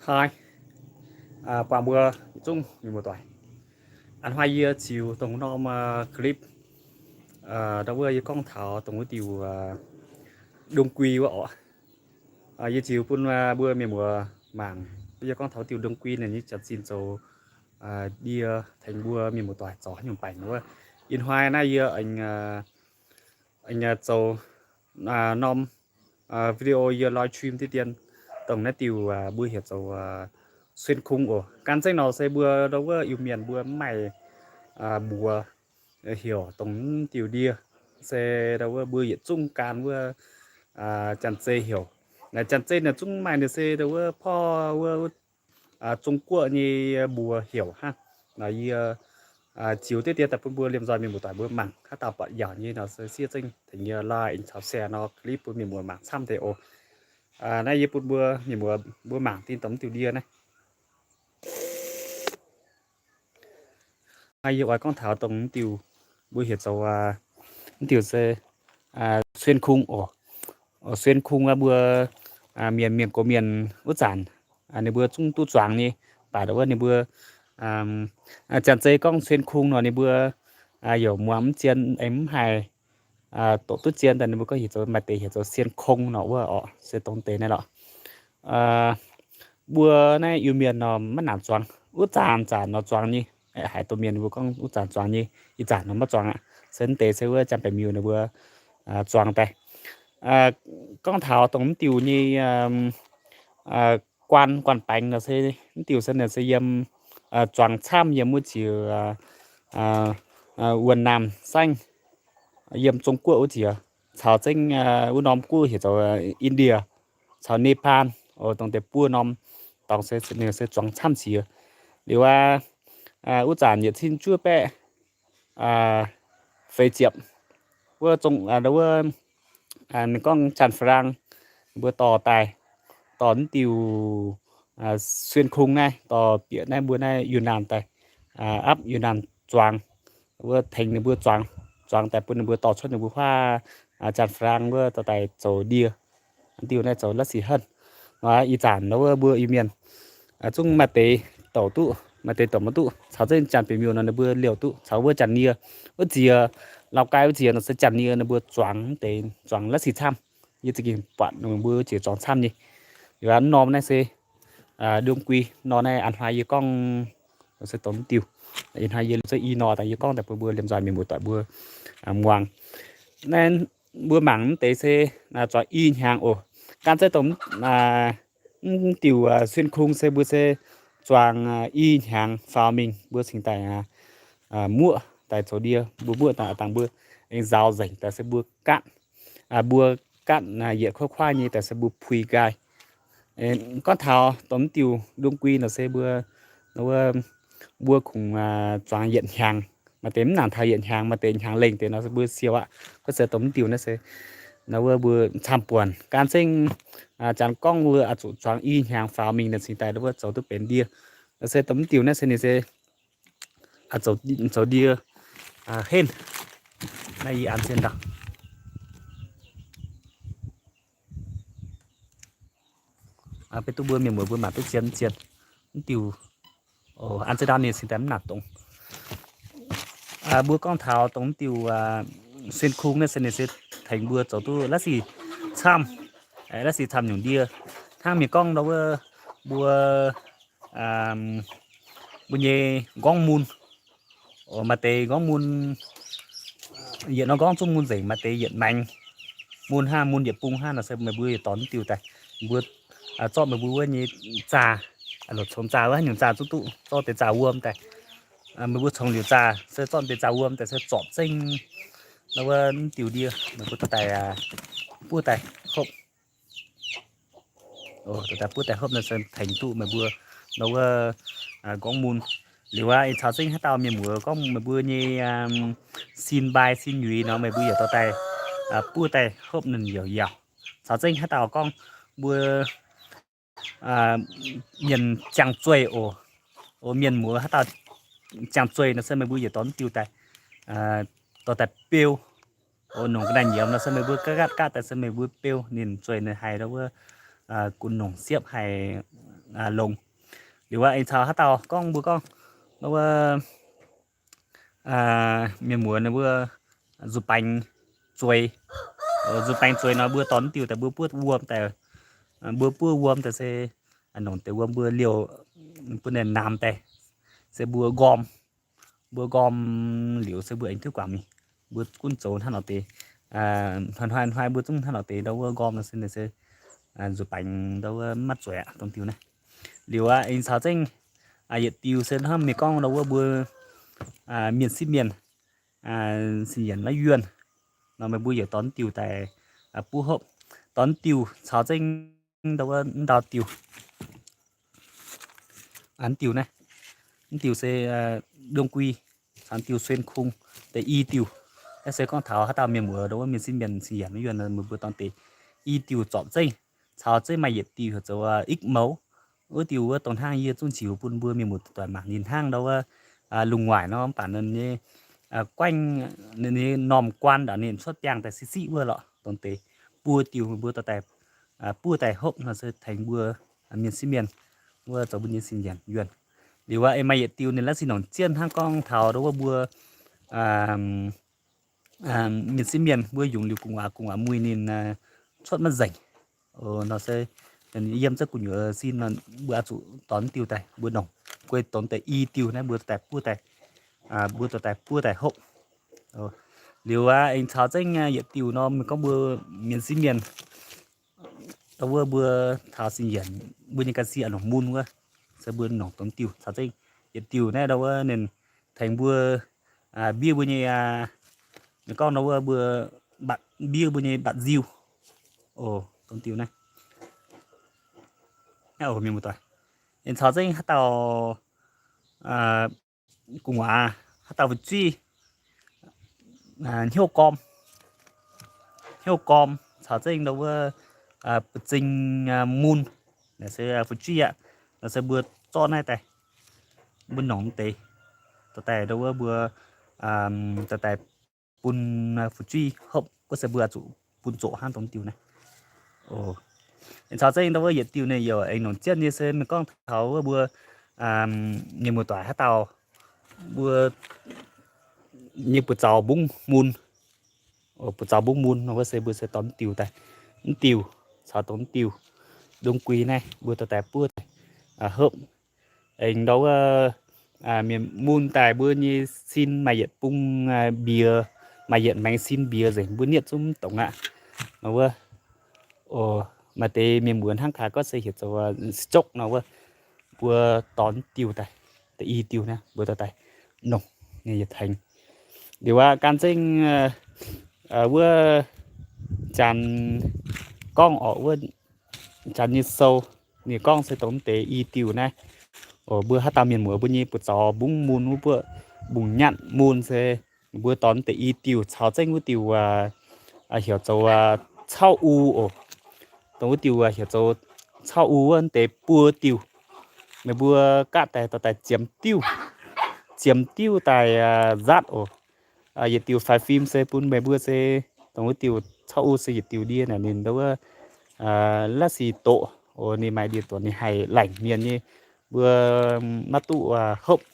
Haih, buangh mbuo yietc zungv mienh muoz-doic. A'hnoi yie ziux dongh norm clip, ndau wuov yie gorngv taux dongh wuov diuh đương quy wuov orqc. Yie ziux bun mbuo mienh muoz mangc, yie gorngv taux diuh đương quy naaic nyei jaax-zinh zoux ndie tengx mbuo mienh muoz-doic zorc haaix nyungc baengc wuov. Ih hnoi naaiv yie aengx zoux norm video yie live stream diqv dien, dongh naaiv diuh mbuo heuc zoux xuyên khung oc. Gan zengv nor se mbuo ndau wuov Iu-Mienh mbuo mv maaih mbuox heuc dongh diuh ndie, se ndau wuov mbuo yietc zungv gan wuov Janx-Zei heuc. Janx-Zei naaic zungv maaih ninh se ndau wuov porv wuov Zong-Guoqv nyei mbuox heuc hnangv. Nor yie ziux diqv dien daaih bun mbuo liemh nzoih mienh muoz-doic mbuo mangc haaix dauh buatc yaac nyei nor se siev zengv tengx yie like caux share nor clip bun mienh muoz mangc camv deix oc. Naaiv yie bun mbuo mienh muoz mbuo mangc dinh dongh mv diuh ndie naaiv. Yie oix gorngv taux dongh mv diuh mbuo heuc zoux mv diuh se xuyên khung oc. Xuyên khung wuov mbuo mienh, mienh gox mienh wuov zanc ninh mbuo zungv duqv zuangx nyei. Baac wuov ninh mbuo Janx-Zei gorngv xuyên khung nor ninh mbuo yaac muangx mv zien, aengx mv haih doqc duqv zien daaih, ninh mbuo gorngv heuc zoux, maaih deix heuc zoux xuyên khung nor wuov orqc, se dongh deix naaiv lorqc. Mbuo naaiv Iu-Mienh nor maiv nangc zuangx, wuov zanc zanc nor zuangx nyei. Haaix dongh mienh ninh mbuo gorngv wuov zanc zuangx nyei, ih zanc nor maiv zuangx aqv. Se mv deix se wuov Janx-Baeqc Miuh ninh mbuo zuangx daaih. Gorngv taux dongh mv diuh nyei guan, guan baengx nor se mv diuh se ninh se yiem zuangx camv yiem wuov jiex Wuonh Naamh Saengv, yiem Zong-Guoqv wuov jiex, caux zengv wuov norm guoqv heuc zoux India, caux Nepal, dongh deix buov norm dorngx se ninh se zuangx camv jiex. Liuz aqv, wuov zanc yietc cin juov baeqv feix ziepc, wuov zong wuov ninh gorngv Janx-Faa^lang mbuo dorh daaih, dorh mv diuh xuyên khung naaiv, dorh bieqc naaiv mbuo naaiv Yunnan daaih, apv Yunnan zuangx, wuov tengx ninh mbuo zuangx, zuangx daaih bun ninh mbuo dorh cuotv ninh mbuo huaav Janx-Faa^lang wuov dorh daaih zoux ndie. Diuh naaiv zoux la'sic henv. Ih zanc nor wuov mbuo Iu-Mienh zungv maaih deix douc duqv, maaih deix douc maiv duqv. Caux zengv Janx-Baeqc Miuh nor ninh mbuo liouh duqv. Caux wuov Janx-Nie wuov jiex, Lào Cai wuov jiex nor se Janx-Nie ninh mbuo zuangx deix, zuangx la'sic camv. Yie za'gengh buatc ninh mbuo jiex zuangx camv nyei. Liuz aqv, norm naaiv se đương quy nor, naaiv a'hnoi yie gorngv se dongh diuh. Ih hnoi yie liuz zengv i nor daaih yie gorngv daaih bun mbuo liemh nzoih mienh muoz-doic mbuo muangx. Naaiv mbuo mangc mv deix se zuangx i hnyangx oc. Gan zengv dongh mv diuh xuyên khung se mbuo se zuangx i hnyangx faaux mingh mbuo cingx daaih muoqv daaih zoux ndie. Mbuo muoqv daaih dangh mbuo aengx nzaaux nzengc daaih se mbuo gatv, mbuo gatv yietc kuaiv kuaiv nyei daaih se mbuo pui nqaai. Gorngv taux dongh mv diuh đương quy nor se mbuo, mbuo kungx zuangx yietc hnyangx. Maaih deix mv nangc taux yietc hnyangx, maaih deix hnyangx lengh deix nor se mbuo siou aqv. Gorngv se dongh mv diuh naaiv se nor wuov mbuo camv buonc. Gan zengv Janx gorngv wuov oix zuqc zuangx i hnyangx faaux mingh ninh cingx daaih wuov zoux duqv benx ndie. Se dongh mv diuh naaiv se ninh se zoux ndie henv. Naaiv yie an zienh dangh beiv duqv mbuo mienh muoz mbuo mangc duqv zien zien. Mv diuh an zienh dangh ninh cingx daaih mv nangc dongz. Mbuo gorngv taux dongh mv diuh xuyên khung naaiv se ninh se tengx mbuo zoux duqv la'sic camv, la'sic camv nyungc ndie. Hnangv mienh gorngv nor wuov mbuo, mbuo nyei nqorngv mun, maaih deix nqorngv mun yietc norm nqorngv zungv mun nzengc, maaih deix yietc maengx mun hnangv, mun yietc bung hnangv nor se meih mbuo yietc dorh mv diuh daaih. Mbuo zorqv meih mbuo wuov nyei zaah, congx zaah wuov haaix nyungc zaah zungv duqv, zorqv deix zaah wuom daaih. Meih mbuo congx liuz zaah se zorqv deix zaah wuom daaih se zorpc zengv nor wuov mv diuh ndie meih mbuo dorh daaih buov daaih hopv. Dorh daaih buov daaih hopv nor se tengx duqv meih mbuo nor wuov nqorngv mun. Liuz aqv, caux zengv haaix dauh mienh muoz gorngv meih mbuo nyei sin mbai sin nyuix nor meih mbuo yietc dorh daaih buov daaih hopv ninh yaac yaauc. Caux zengv haaix dauh gorngv mbuo mienh ziangh zueih oc, mienh muoz haaix dauh ziangh zueih nor se meih mbuo yietc dorh mv diuh daaih, dorh daaih beu. Nongc ga'naaiv nyiemz nor se meih mbuo gatv gatv daaih se meih mbuo beu ninh zueih ninh haiz nor wuov gunv nongc siepv haih longx. Liuz aqv, aengx caux haaix dauh gorngv mbuo gorngv, wuov, mienh muoz ninh mbuo nzuih baengx zueiz, nzuih baengx zueiz nor mbuo dorh diuh daaih mbuo buov wuom daaih, mbuo buov wuom daaih se nongc deix wuom mbuo liouh, bun ninh namx daaih, se mbuo nqorm, mbuo nqorm liuz se mbuo aengx duqv guangc mingh. Mbuo gunv zoux hnangv nor deix, hnoi-hnoi mbuo zungv hnangv nor deix ndau wuov nqorm nor se ninh se nzuih baengx ndau wuov maiv zueiz aqv, dongh diuh naaiv. Liuz aqv, aengx caux zengv yietc diuh se hnangv mienh gorngv ndau wuov mbuo mienh sieqv mienh, sin yienc maiv yuonh nor meih mbuo yaac dorh diuh daaih buov hopv. Dorh diuh caux zengv ndau wuov ndau diuh, diuh naaiv, diuh se đương quy, caux diuh xuyên khung, deix i diuh. Naaiv se gorngv taux haaix dauh mienh muoz ndau wuov mienh sieqv mienh sin yienc maiv yuonh nor meih mbuo dorh deix i diuh zorpc zengv, caux zengv maaih yietc diuh heuc zoux ix mouv. Wuov diuh wuov dongh hnangv yie zungv ziux bun mbuo mienh muoz doic mangc ninh hnangv ndau wuov lungh waaic nor, mv baac ninh nyei guaengv, ninh nyei normh guaan ndau ninh cuotv biangh daaih siqv siqv wuov lorqc. Dongh deix buo diuh mbuo dorh daaih, buov daaih hopv nor se tengx mbuo mienh sieqv mienh wuov zoux mbuo nyei sin yienc yuonh. Liuz aqv, aengx maaih yietc diuh ninh lav sin nongc zienh hnangv gorngv taux ndau wuov mbuo mienh sieqv mienh mbuo yungz liuz gu'nguaaz, gu'nguaaz muic ninh cuotv maiv nzengc nor se yiem zengv gu'nyuoz sin nor mbuo oix zuqc dorh diuh daaih mbuo nongc. Guei dongh deix i diuh naaiv mbuo daaih buov daaih, mbuo dorh daaih buov daaih hopv. Liuz aqv, aengx caux zengv yietc diuh nor meih gorngv mbuo mienh sieqv mienh ndau wuov mbuo taux sin yienc mbuo nyei ga'sie nongc mun wuov, se mbuo nongc dongh diuh caux zengv yietc diuh naaiv ndau wuov ninh tengx mbuo mbiev mbuo nyei, meih gorngv ndau wuov mbuo mbiev mbuo nyei mbatc nziu. Oc, dongh diuh naaiv. Aengx caux zengv haaix dauh gu'nguaaz, haaix dauh fu'jueiv hnyouv gorm, hnyouv gorm caux zengv ndau wuov ba'zing mun, naaiv se fu'jueiv aqv. Naaiv se mbuo zorqv naaiv daaih, mbuo nongc deix, dorh daaih ndau wuov mbuo dorh daaih bun fu'jueiv hopv, wuov se mbuo oix zuqc bun zoqc hnangv dongh diuh naaiv. Aengx caux zengv ndau wuov yietc diuh naaiv yaac aengx nongc zienh nyei se meih gorngv taux wuov mbuo mienh muoz-doic haaix dauh mbuo nyei buoz zaux mbungv mun, buoz zaux mbungv mun nor wuov se mbuo se dorh mv diuh daaih, mv diuh caux dongh mv diuh đương quy naaiv mbuo dorh daaih buov daaih hopv. Aengx ndau wuov mienh mun daaih mbuo nyei sin maaih yietc bung mbiex, maaih yietc maengx sin mbiex nzengc, mbuo nietv zungv mv dongz aqv. Nor wuov, maaih deix mienh muoz hnangv kaaix gorngv se heuc zoux jokv nor wuov, mbuo dorh mv diuh daaih, da'yi diuh naaiv mbuo dorh daaih nongc ninh yietc tengx. Liuz aqv, gan zengv wuov janx gorngv orqc, wuov janx nyei sou ninh gorngv se dongh mv deix i diuh naaiv. Mbuo haaix dauh mienh muoz mbuo nyei buoz zaux mbungv mun wuov, mbuo mbungv nyatv mun se mbuo dorh mv deix i diuh caux zengv wuov diuh heuc zoux cauv u oc. Dongh wuov diuh heuc zoux cauv u wuov deix buo diuh, meih mbuo gaatv daaih dorh daaih ziemx diuv, ziemx diuv daaih nzatv oc. Yietc diuh faix fim se bun meih mbuo se dongh wuov diuh cauv u se yietc diuh ndie naaic ninh ndau wuov la'sic doqc oc, ninh maaih ndie doqc ninh haih laengc mienh nyei, mbuo maiv duqv hopv.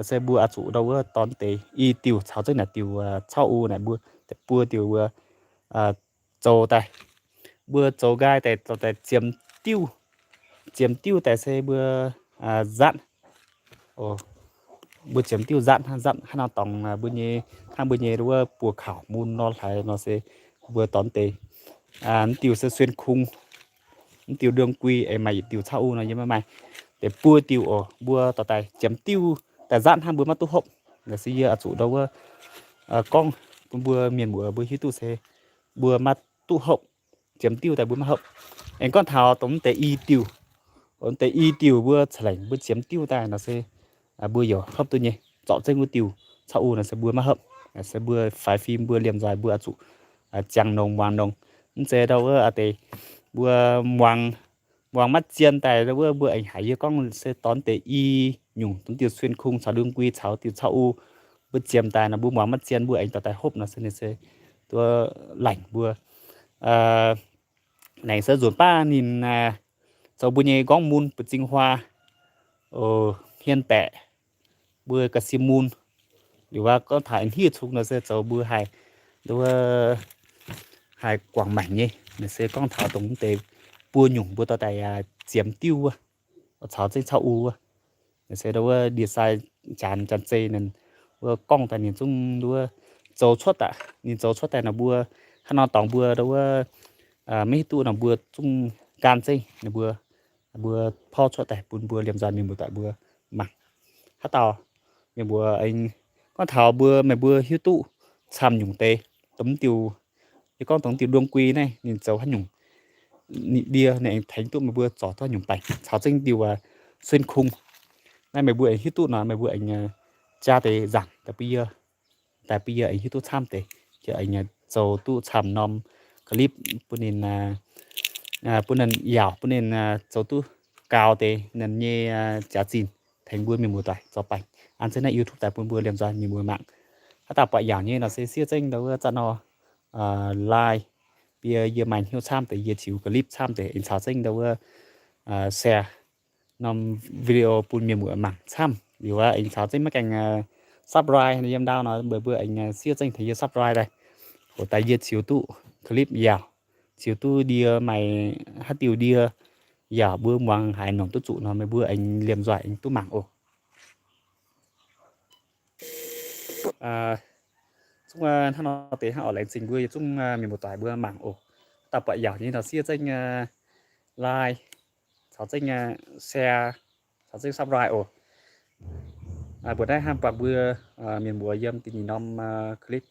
Se mbuo oix zuqc ndau wuov dorh deix i diuh caux zengv naaic diuh cauv u naaic mbuo deix buo diuh mbuo zoux daaih. Mbuo zoux nqaai daaih dorh daaih ziemx diuv, ziemx diuv daaih se mbuo nzatv. Mbuo ziemx diuv nzatv, nzatv hnangv nor dorngx mbuo nyei, hnangv mbuo nyei wuov buoz kaux mun nor hlaaix nor se mbuo dorh deix. Mv diuh se xuyên khung, mv diuh đương quy, aengx maaih yietc diuh cauv u nor yie maiv maaih. Deix buo diuh oc, mbuo dorh daaih ziemx diuv daaih nzatv hnangv mbuo maiv duqv hopv. Naaic se yie oix zuqc ndau wuov gorngv bun mbuo mienh muoz mbuo hiuv duqv se mbuo maiv duqv hopv. Ziemx diuv daaih mbuo maiv hopv. Aengx gorngv taux dongh deix i diuh, deix i diuh mbuo ca'lengc mbuo ziemx diuv daaih nor se mbuo yaac hopv duqv nyei. Zorpc zengv wuov diuh cauv u nor se mbuo maiv hopv. Se mbuo faix fim mbuo liemh nzoih mbuo oix zuqc ziangx nongx muangx nongx. Mv zeiz ndau wuov deix mbuo muangx, muangx maiv zien daaih ndau wuov mbuo aengx haiz yie gorngv se dorh deix i nyungc dongh diuh xuyên khung caux đương quy caux diuh cauv u mbuo ziemx daaih nor mbuo muangx maiv zien mbuo aengx dorh daaih hopv nor se ninh se duqv laengc mbuo. Naaic se nzunc baav ninh zoux mbuo nyei gorngv mun buoz-zing huaa, hmien baeqc, mbuo ga'sie mun. Liuz aqv, gorngv taux aengx hiev cunx nor se zoux mbuo haih, nduov, haih guangc maengc nyei. Naaic se gorngv taux dongh mv deix buo nyungc mbuo dorh daaih ziemx diuv wuov, caux zengv caux u wuov. Naaic se nduov ndie-sai janx, janx-zei ninh wuov gorngv daaih ninh zungv nduov zoux cuotv daaih. Ninh zoux cuotv daaih nor mbuo hnangv nor dorngx mbuo nduov maiv hiuv duqv nor mbuo zungv gan zengv ninh mbuo, mbuo porv cuotv daaih bun mbuo liemh nzoih mienh muoz-doic mbuo mangc. Haaix dauh mienh mbuo aengx gorngv taux mbuo, meih mbuo hiuv duqv camv nyungc deix, dongh mv diuh, yie gorngv dongh mv diuh đương quy naaiv ninh zoux haaix nyungc, ninh ndie ninh aengx tengx duqv meih mbuo zorc duqv haaix nyungc baengc caux zengv diuh sun khung. Naaiv meih mbuo aengx hiuv duqv nor meih mbuo aengx jaa deix nzaangc daaih bun yie, daaih bun yie aengx hiuv duqv camv deix, yie aengx zoux duqv camv norm clip bun ninh, bun ninh yaauc, bun ninh zoux duqv gaux deix ninh nyei jaax-zinh tengx mbuo mienh muoz-doic zoux baengc. An zengv naaiv YouTube daaih bun mbuo liemh nzoih mienh muoz mangc. Haaix dauh buatc yaauc nyei nor se siev zengv ndau wuov zaqv nor like, bun yie maaih hnyouv camv deix, yie ziux clip camv deix aengx caux zengv ndau wuov share norm video bun mienh muoz mangc camv. Liuz aqv, aengx caux zengv maiv gaengh subscribe yiem ndau nor meih mbuo aengx siev zengv tengx yie subscribe daaih, hoc daaih yie ziux duqv clip yaauc, ziux duqv ndie, maaih haaix diuh ndie yaauc mbuo muangx haiz nongc duqv zuqc nor meih mbuo aengx liemh nzoih aengx duqv mangc oc. Zungv hnangv nor deix hnangv oc, laengz zingh mbuo yietc zungv mienh muoz-doic mbuo mangc oc. Dauh buatc yaauc nyei nor siev zengv like, caux zengv share, caux zengv subscribe oc. Mbuo naaiv hnangv buatc mbuo mienh muoz yiem da'nyeic norm clip.